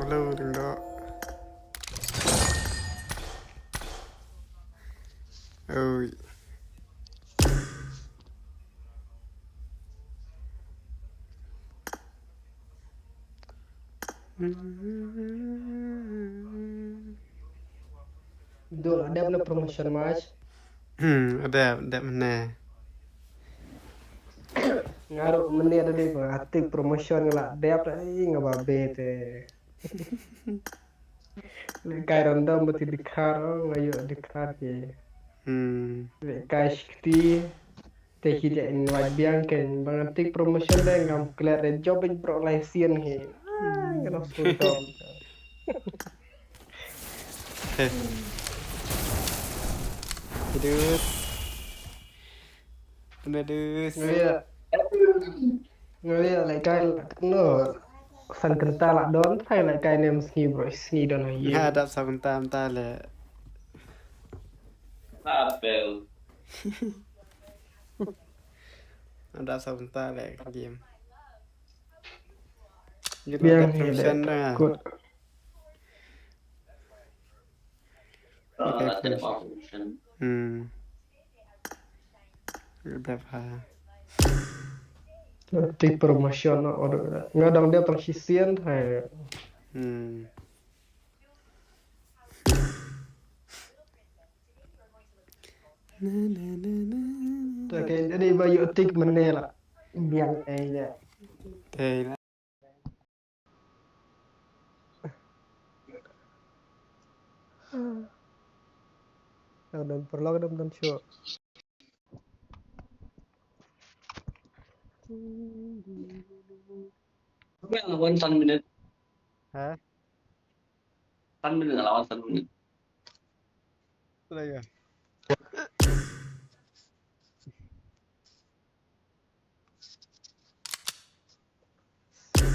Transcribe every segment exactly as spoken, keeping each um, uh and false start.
Hello, ding do. Oi. Dul, ada pula promotion match. Hmm, ada, ada mana? Ngaru mana ada di atik promotion ngala dep ai ngaba bete. Lekai random beti dikar ngayu dikar ke. Hmm. Lekai shikti. Te ki te invite biang ke bang atik promotion de ngam klet re job in pro lai sien he. Ah, ngam sudom. Idus. Idus. Ngaya. Ngaya lekai no. San kenta la don thai lekai nem sngi bro sngi don ye. Ha dap san kenta menta le. Apel. Ada sebentar deh game. Biang ni deh. Kut. Hmm. Berapa? Tik promotion no, ngadang dia tang shisien hai. Hmm. Ta ke jadi ba yu tik mene la. Biang eh ya. Te la. Nang don perlu ke don show. Wan tan minit. Ha? Tan minit lawan tan minit. Lagi.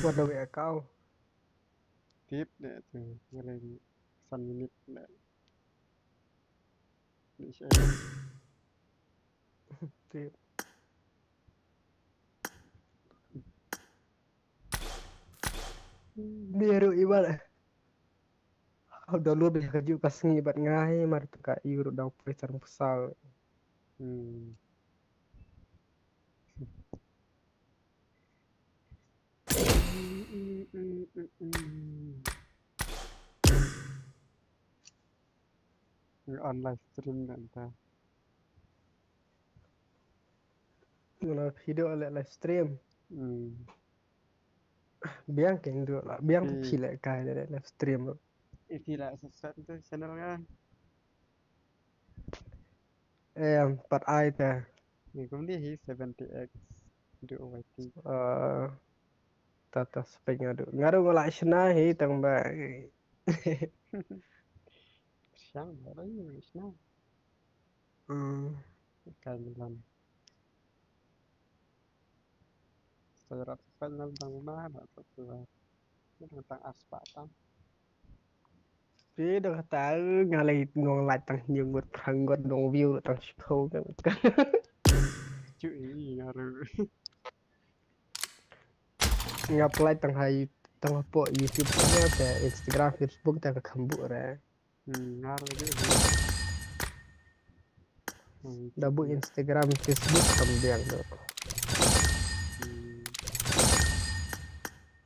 What do we account? Tip deh tu, ngalain san minit deh. Ni saya. Tip. Ni ruh ibarat. Download bad ka juh ka sngi bad nga hi mar tu ka ïu ruh dang poi san phew saw. Hmm. Nga on live stream nangta. Nga la phi dei leh live stream. Hmm. Biang keiñ dei la, biang phi leh kai leh live stream. Phi la subscribe to channel nga. Em, pat ai te. Ni kum dei hi seventy X du waiting. Eh, tata spek nga du. Nga du nga la shna hi tang ba. Siang ba dei shna. Hmm. Kai milan. Sajarat sajan nal dang ma na tu tu. Ni dang tang aspa tang. Pi dang kata nga lai ngong lai tang hynñiew ngut phra ngut dong view tang shiphew kan. Chu i nga ru. Nga play tang hai tang hapoh YouTube channel te Instagram, Facebook te ka kham buh re. Hmm, nga ru ju. Da buh Instagram, Facebook kham biang do.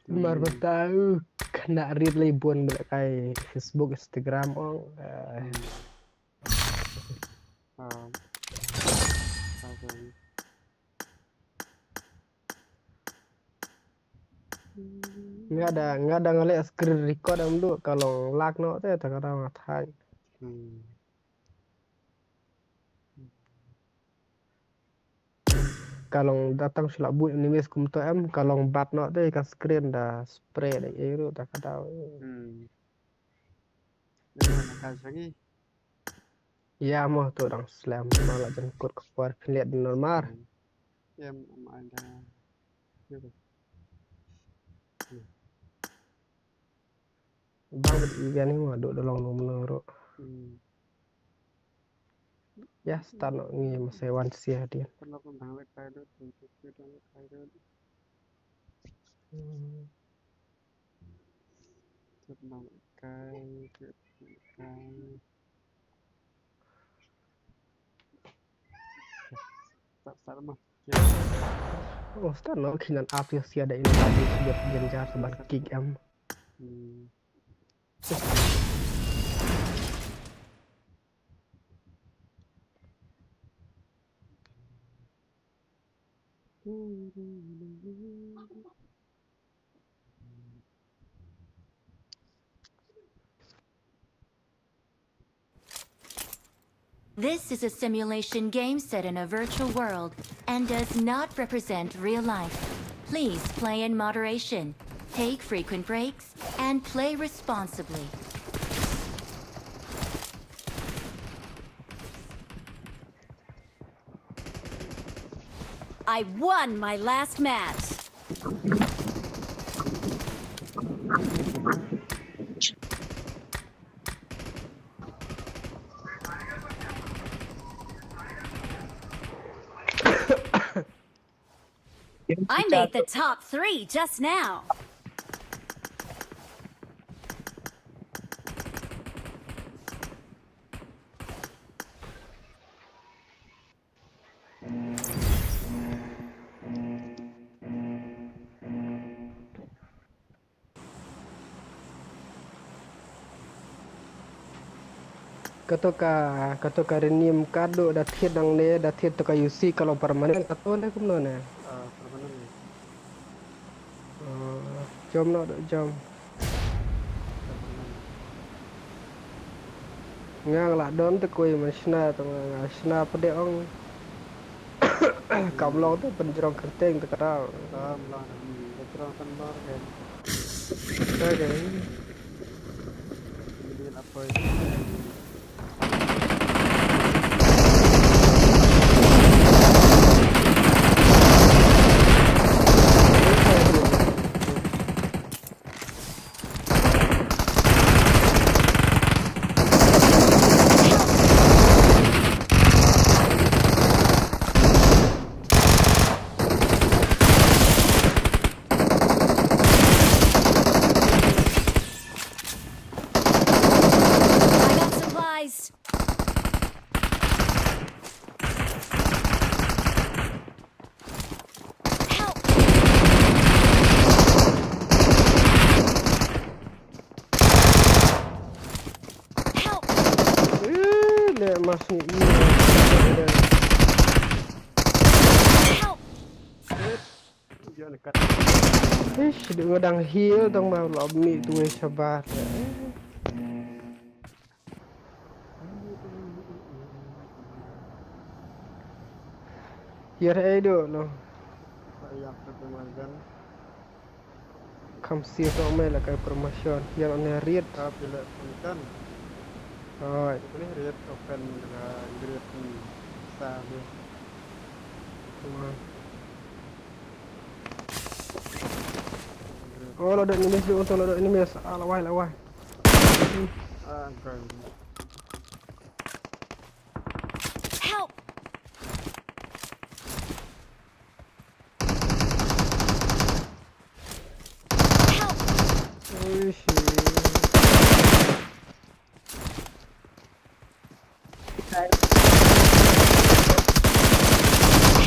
Hmm. Mar ba tau khynnah rit lei bun ba leh kai Facebook, Instagram ong. Eh. Hmm. Ah. Ah, sorry. Nga da, nga da nga leh screen record am du ka long lak noh te ta ka dang nga thang. Hmm. Ka long da tang shu la buh anyways kumto em ka long bat noh te ka screen da spray da ei ruh ta ka dang. Hmm. Ïa mo to dang slem ma la jan kut ka por khliat din mar. Em am ai da. Bang bad event hi ma duk da long num nong ruh. Hmm. Ïa start noh ngi ma se wan sia dien. Kan lo kan bang lek kai dut, kan tu tu dang lek kai dut. Hmm. Kut nang kai, kut nang kai. Start, start mo. Oh, start no, khinan ap ïa sia da in ap ïa sia da jan jar sa ban kick em. Hmm. This is a simulation game set in a virtual world and does not represent real life. Please play in moderation, take frequent breaks, and play responsibly. I won my last match. I made the top three just now. Kato ka, kato ka renew card do da thied nangne, da thied to ka U C ka long permanent, kato ne kumno ne? Ah, permanent ne. Ah, jom no do jom. Nga la don te koi man shna to nga shna pde ong. Kam long te pynjrong kyrteng te ka dal. Kam long te pynjrong tan bor ke. Ka ke. Bini la poi. I got supplies. Help! Help! Eh, le mas ni. Help! Ish, dang heal dang ma lo mi tu shabar. Ïa ei do lo. Kam sir to me la kai promotion. Ïa ne riet. Ka pile kan. Oi. Ini riet open dengan grade sa ni. Oh, lo do enemies, lo do enemies. Ah, lawai, lawai. Ah, okay. Help! Help! Ui, shit.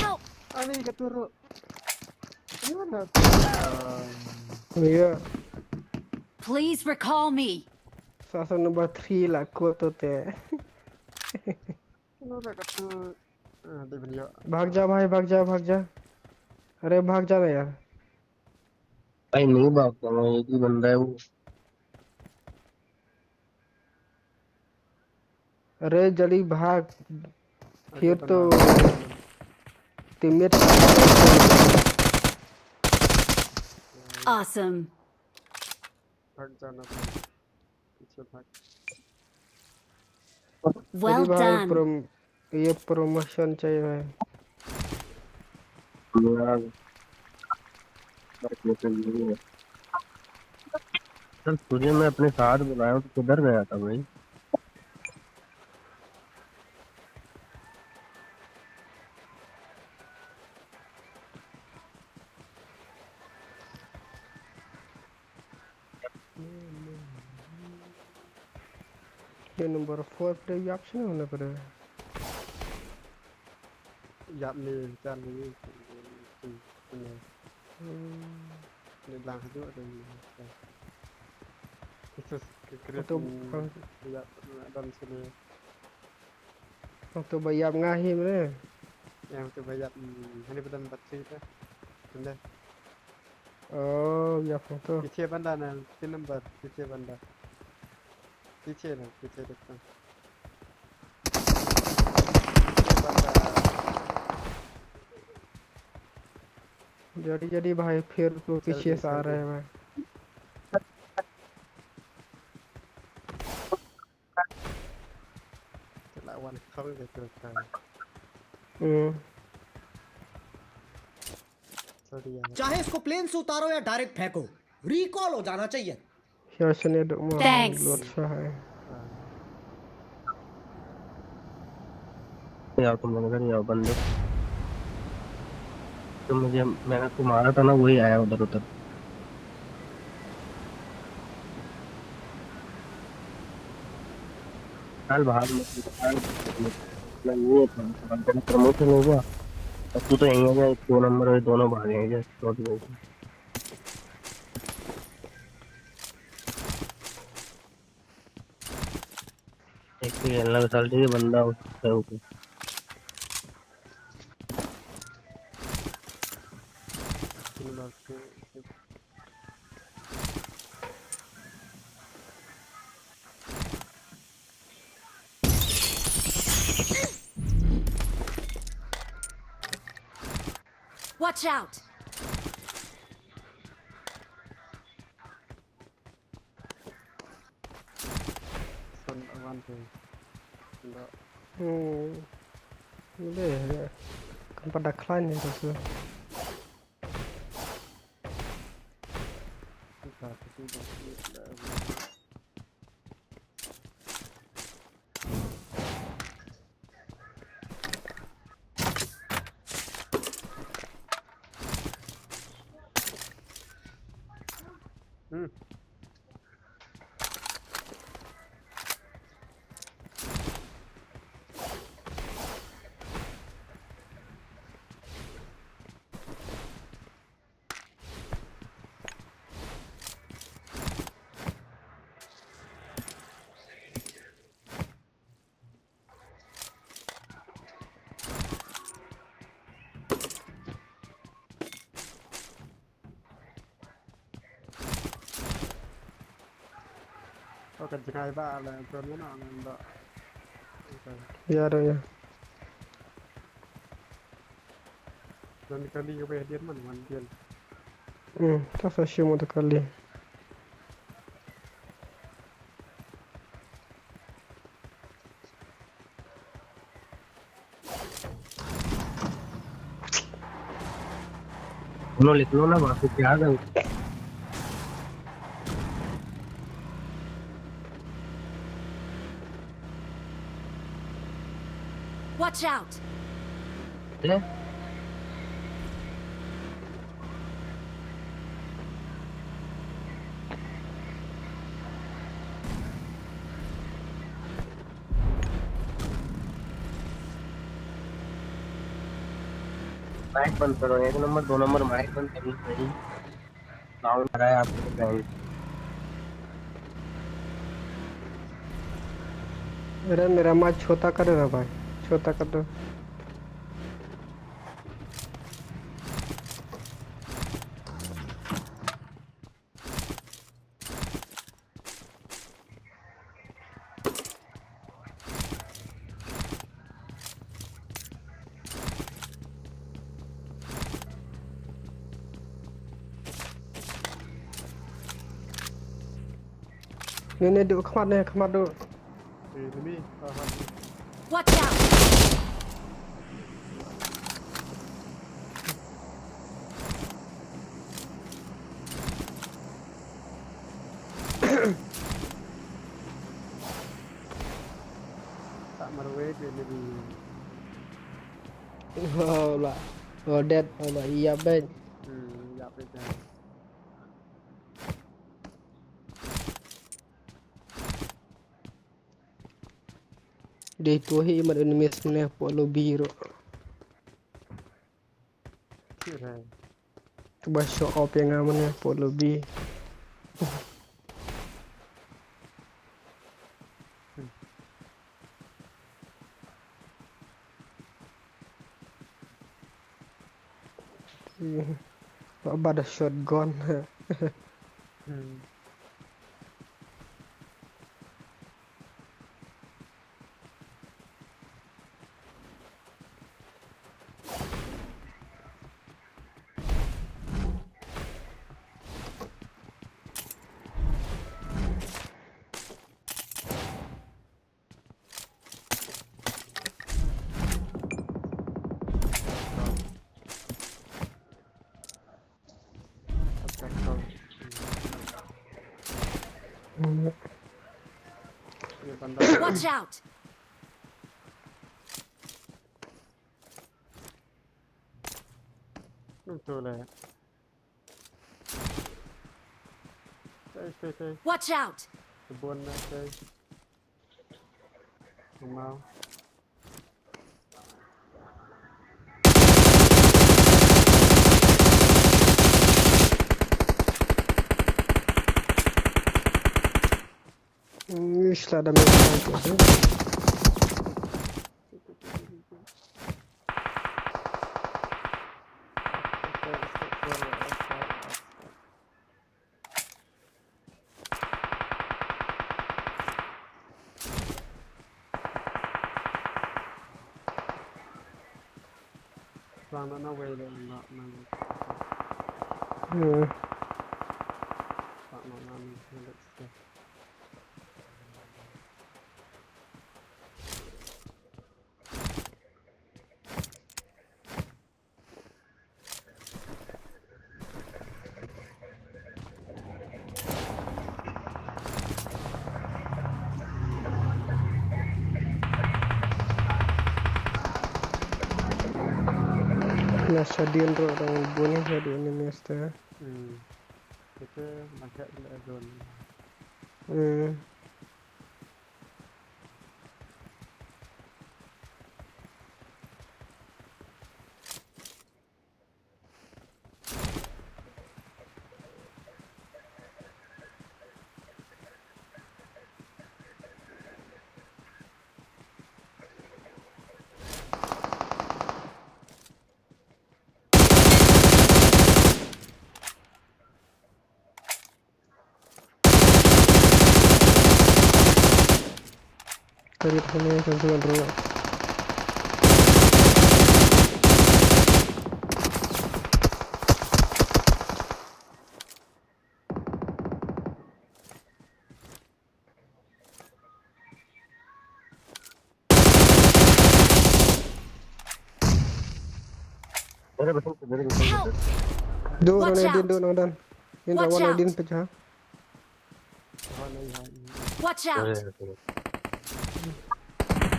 Help! Ani ka turu. Ïa na tu. Oh, ïa. Please recall me. Sa sa number three la ko to te. Ïa na ka tu. Ah, dei ban ïoh. Bhag ja bhai, bhag ja, bhag ja. Are bhag ja na yaar. Bhai nahi bhag, ye bhi banda hai wo. अरे जल्दी भाग, फिर तो टीममेट। Awesome. भाग जाना भाई, पीछे भाग। Well done. ये promotion चाहिए भाई। चल, तुझे मैं अपने साथ बुलाया हूँ, तो किधर गया था भाई? Number four phi ïap shano na phi? Ïap ne, jan ne, ne, ne. Hmm. Ne lang haduh de. Itu ke kret. Itu, hmm, ïap, don sini. Hangto ba ïap nga hi mane. Ïa, hangto ba ïap, hmm, hani ba don batri te. Tunda. Oh, ïap hangto. Piche banda na, pin number, piche banda. Piche na, piche dekho. Piche banda. Jadi, jadi bhai, phir ko piche sa rahe hai bhai. Te la wan kham ke tu ka. Hmm. Sorry yaar. चाहे इसको प्लेन से उतारो या डायरेक्ट फेंको, रिकॉल हो जाना चाहिए। Ïa shane dok mo. Thanks. Lut sa hai. यार तुम लोग इधर ही आओ बंदे। तुम मुझे, मैंने तुम्हारा था ना, वही आया उधर उधर। चल बाहर मत निकल, मैं ये था, प्रमोशन हो गया। अब तू तो यहीं हो गया, एक दो नंबर और दोनों भागे हैं, जैसे छोड़ दो। एक तो ये अलग साल के बंदा उठा है ऊपर। Watch out! Hmm. Kan pada decline itu tuh. Hmm. Ka jngai ba la jon ngano ngan ba. Ya da ya. Dan kali ka ba dien man man dien. Hmm, ta sa shi mo ta kali. उन्होंने लिख लो ना, बाकी क्या है? Watch out! माइक बंद करो, एक नंबर, दो नंबर माइक बंद करो भाई। साउंड आ रहा है आपके फ्रेंड। अरे मेरा माइक छोटा कर दो ना भाई, छोटा कर दो। Ni ni du khmat ni khmat du. Watch out! Tak marwei dia ni. Oh la. Oh dead. Oh la iya ben. Hmm, iya ben. Dei tu hi mat enemies ne polo biro. Kira. Ba show off ïa nga mane polo bi. Ba da shotgun. Hmm. Watch out! Betul lah. Stay, stay, stay. Watch out! Kebun dah, stay. Mau. Ish, lah dah main. Lang na na wei le na na. Hmm. Lang na na ni na le. Na shadien ro dang bun ni shadien ni mister. Hmm. Kita makan le don. Hmm. Kari thane kan suan ro. Help! Dua orang Watch yang din, out! Dua orang dan. Ini Watch lawan out! Din pecah. Watch out!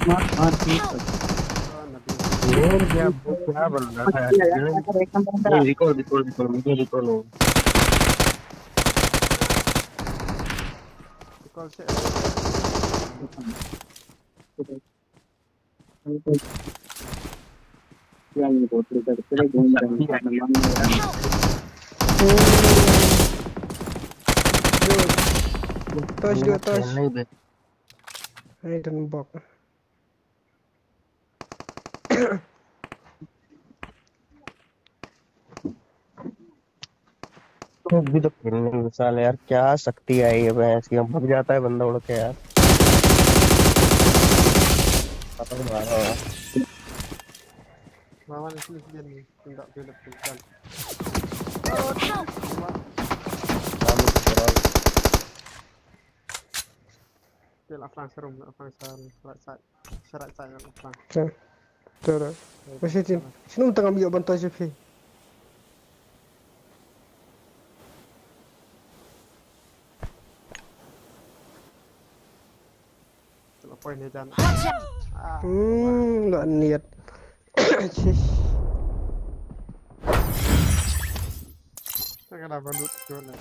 Mati, mati. Help! Ini dia, dia berada. Ini recall, recall, recall, recall, recall. Recall sih. Touch, dua touch. Hai, dan bok. खुद भी तो खेलने में साले यार, क्या शक्ति आई है भैंस की, भाग जाता है बंदा उड़ के यार। पता नहीं मारा हुआ। Lawan itu dia ni, tindak bela pelukan. Lalu sekarang. Dia lah flank serum, lah flank serum, lah side. Syarat saya nak pulang. Okey. Betul, betul. Masih, Jin. Sini tengah ambil bantuan Jeffrey. Apa ini, Jan? Ah. Hmm, nggak niat. Sis. Saya kena bandut, cuman.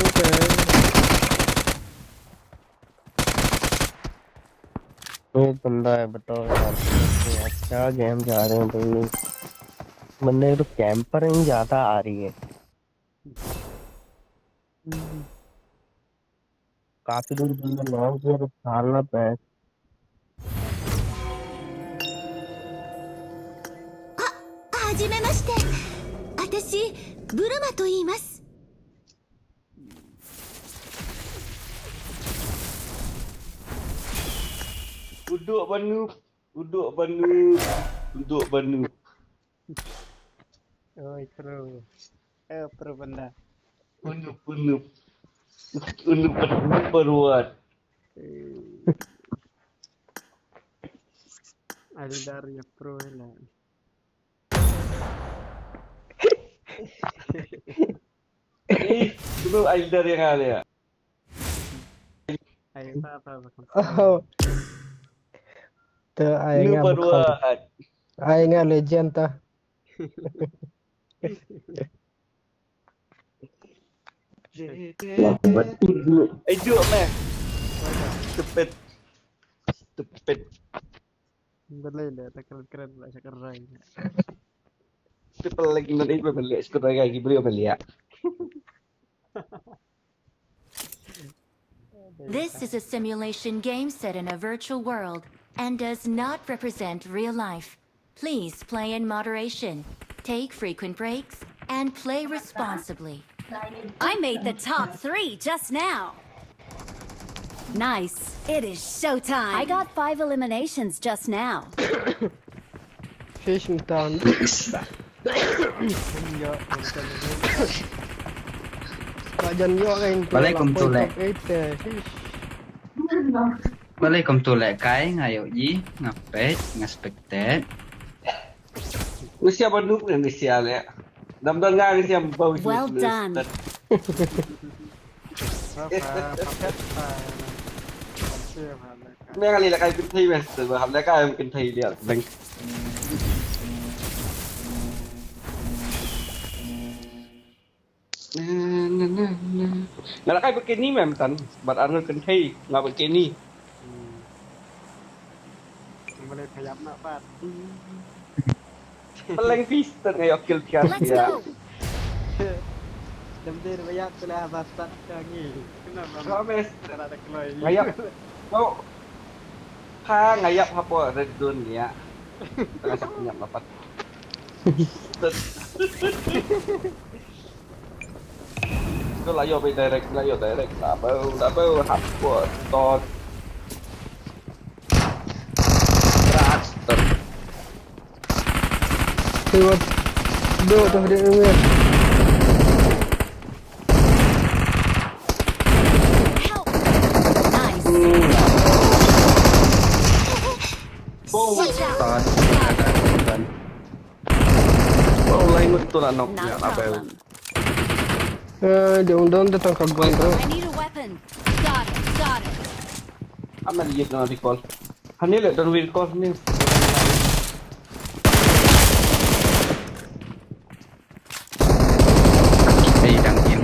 Okey. एक बंदा है, बताओ यार, कैसे अच्छा गेम जा रहे हैं भाई। बंदे को तो कैंपरिंग ज्यादा आ रही है। काफी दूर बंदा लॉन्ग किया तो साला बैक। は、はじめまして。私、ブルマと言います。 Uduk ba noob, uduk ba noob, uduk ba noob. Oi, pro. Eh, pro benda. Unuk, unuk. Unuk, unuk beruat. Eh. Aldaria pro lah. Eh, itu Aldaria yang ada ya? Ayo, apa, apa, apa. Oh. Tu ai nga beruat. Ai nga legend tu. Lambat tu dulu. Eh, jom, meh. Stupid. Stupid. Boleh dah, tak keren-keren lah, cakap rai. Stupid lagi nanti boleh, stupid lagi boleh, boleh ya. This is a simulation game set in a virtual world and does not represent real life. Please play in moderation, take frequent breaks, and play responsibly. I made the top three just now. Nice. It is showtime. I got five eliminations just now. Fish mtan. Ba jan ïoh ka in. Balei kumtu leh? Fish. Balei kumtu leh kai, nga ïoh ji, nga peit, nga spectate. Nga sia ba noob ne, nga sia leh. Dam don nga, nga sia ba. Well done. Me nga leh kai pynthei me, te ba hap leh kai pynthei dia beng. Nga leh kai bikini me mynta, bad arngut kynthei nga bikini. Balei phi ïap na pat. Peleng phi start nga ïoh kill phi. Let's go. Dem dir ba ïap tu lah ba start ka ngi. Kenapa? Promise. Kena ada keloi. Nga ïap. Kau. Ha, nga ïap hapoh red zone ni ya. Tengah satu ïap dapat. Start. Kau lah ïoh direct, lah ïoh direct. Lah bau, lah bau hapoh tot. Raster. Tengok. Duk tu dia. Help! Nice. Boom. Watch out. Tahan. Oh, lain betul lah knock. Not a problem. Eh, dia undang datang ke gua tu. I need a weapon. Got it, got it. Aman dia kena recall. Hani le don recall ni. Hey, dang in.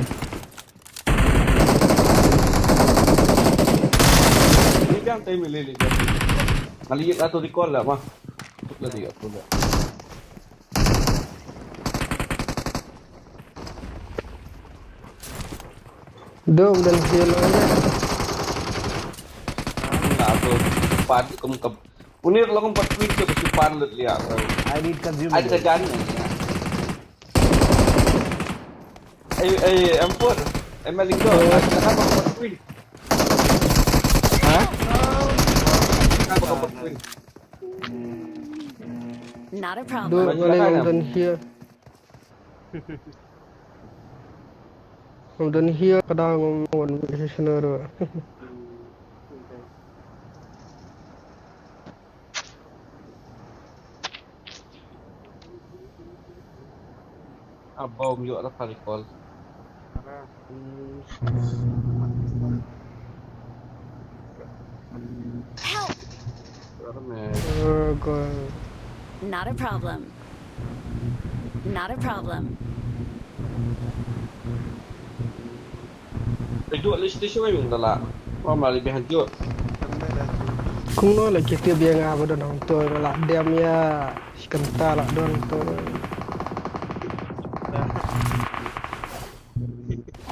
Ni dang time le le. Mali la tu recall lah mah. Tu la dia tu la. Duk dan heal aja. Nga tu pat kum ka. Unir long pat queen tu, tu pan lut lia. I need consumables. Ai ka jan. Ai, ai, ampun. Ai malingo. Ai ka pat queen. Ha? Ai ka pat queen. Not a problem. Duk, boleh long dan heal. Ngam don heal, ka dang ngam wan shisha ruh. Abom ïoh la ka recall. Help! Oh, God. Not a problem. Not a problem. Ejok list station mai mung dala. Wa mari behind jok. Kumno la ki tip ïa nga ba don hangto, nga la dem ïa shi kynta la don to.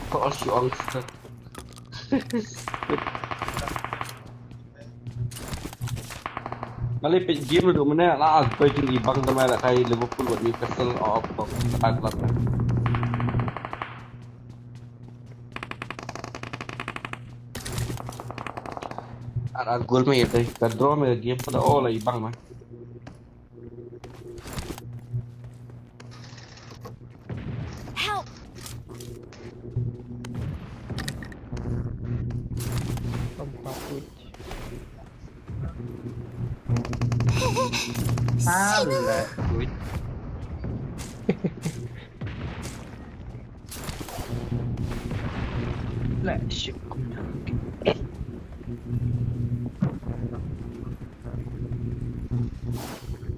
Ko shi ong. Mali peit game ruh mynne la, ah, peit jing i bang tama la kai Liverpool wat Newcastle, oh, oh, oh, ah, club. Ar ar goal me ïa ka draw me game pada, oh, la i bang ma. Help! Alah, wait. Lah, shit, aku nak.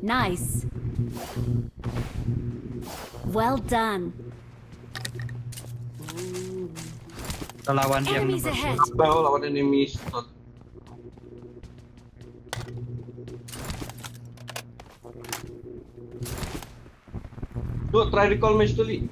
Nice. Well done. Ka lawan dia. Enemies ahead. Apa lawan enemies? Tu try recall match tu li.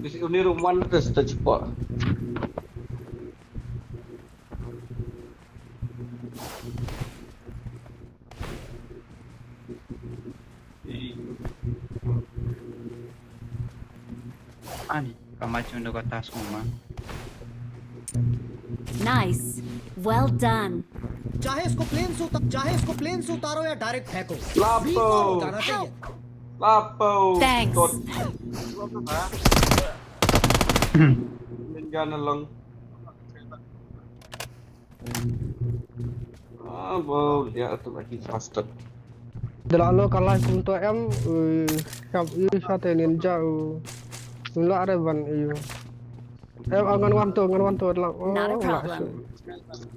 Bisi uni room one tu sta cepat. Ani, ka machung da kata semua. Nice. Well done. चाहे इसको प्लेन से उतार, चाहे इसको प्लेन से उतारो या डायरेक्ट फेंको। लापो। Recall उठाना चाहिए। Lapo. Thanks. Tot. Ninja na lang. Ah, bau dia tu lagi faster. Dela lo kalah kum to em, eh, siap, eh, siap te ninja, eh. Nula ada ban, eh. Em, ah, ngan wan to, ngan wan to, dela, oh, Not a lah, problem. Sure.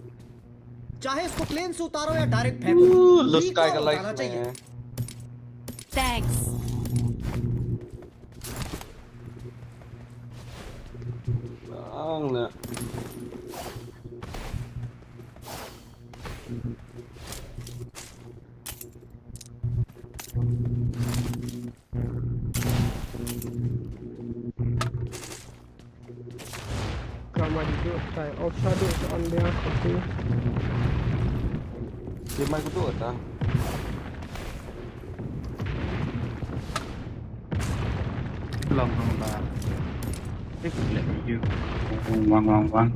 चाहे इसको प्लेन से उतारो या डायरेक्ट फेंको। Ooh, lo sky ka life. Thanks. Ang na. Kama di tu, try off shadow tu on dia, okay. Dia mai kutu kata. Long long ba. Eh, let me you. Wang wang wang.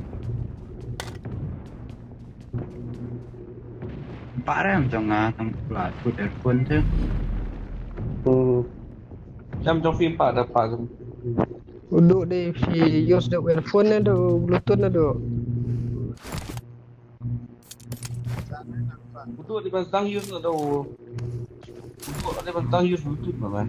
Parem jong nga tang pula tu earphone tu. Oh. Jam jong fi pa da pa jong. Udu de fi use de earphone ne do Bluetooth ne do. Udu de ban tang use ne do. Udu de ban tang use Bluetooth ma ba.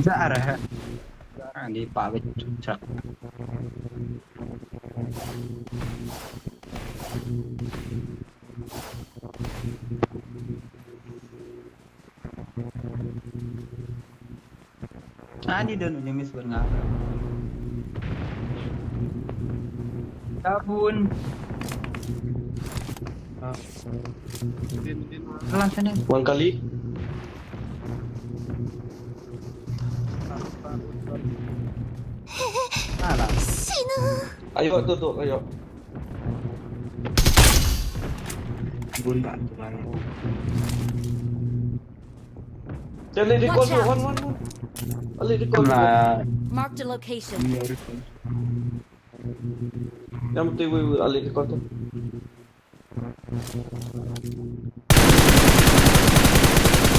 Jangan. Jangan. Ini pawit cak. Ani don uni mis ber nga. Tabun. Kalang sini. Wan kali. Alah. Ayo tu tu ayo. Bun tak tu lagi. Jali recall tu, wan, wan, wan. Ali recall tu. Marked a location. Yang penting we, we ali recall tu.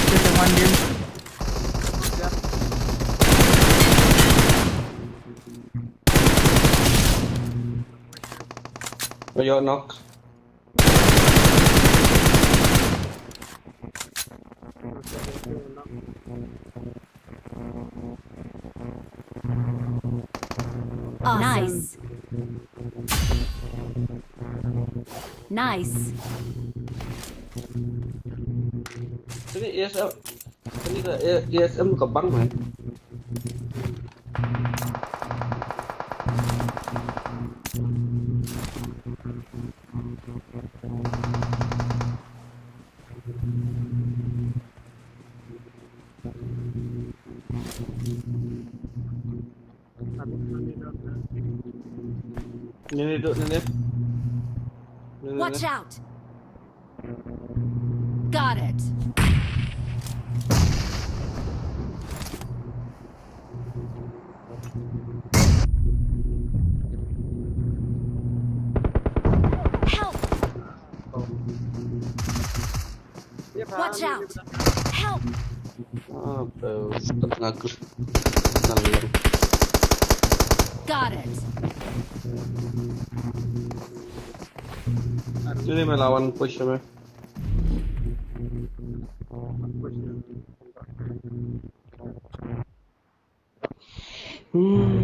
Kita one game. Ayo knock. Awesome. Nice. Nice. Sini A S M. Sini ka A S M ka bang, man. Nini tu, nini. Nini, Watch nini. Out! Got it. Help! Watch out! Help! Ah, bro. Tengah. Got it. Sini melawan push me. Hmm.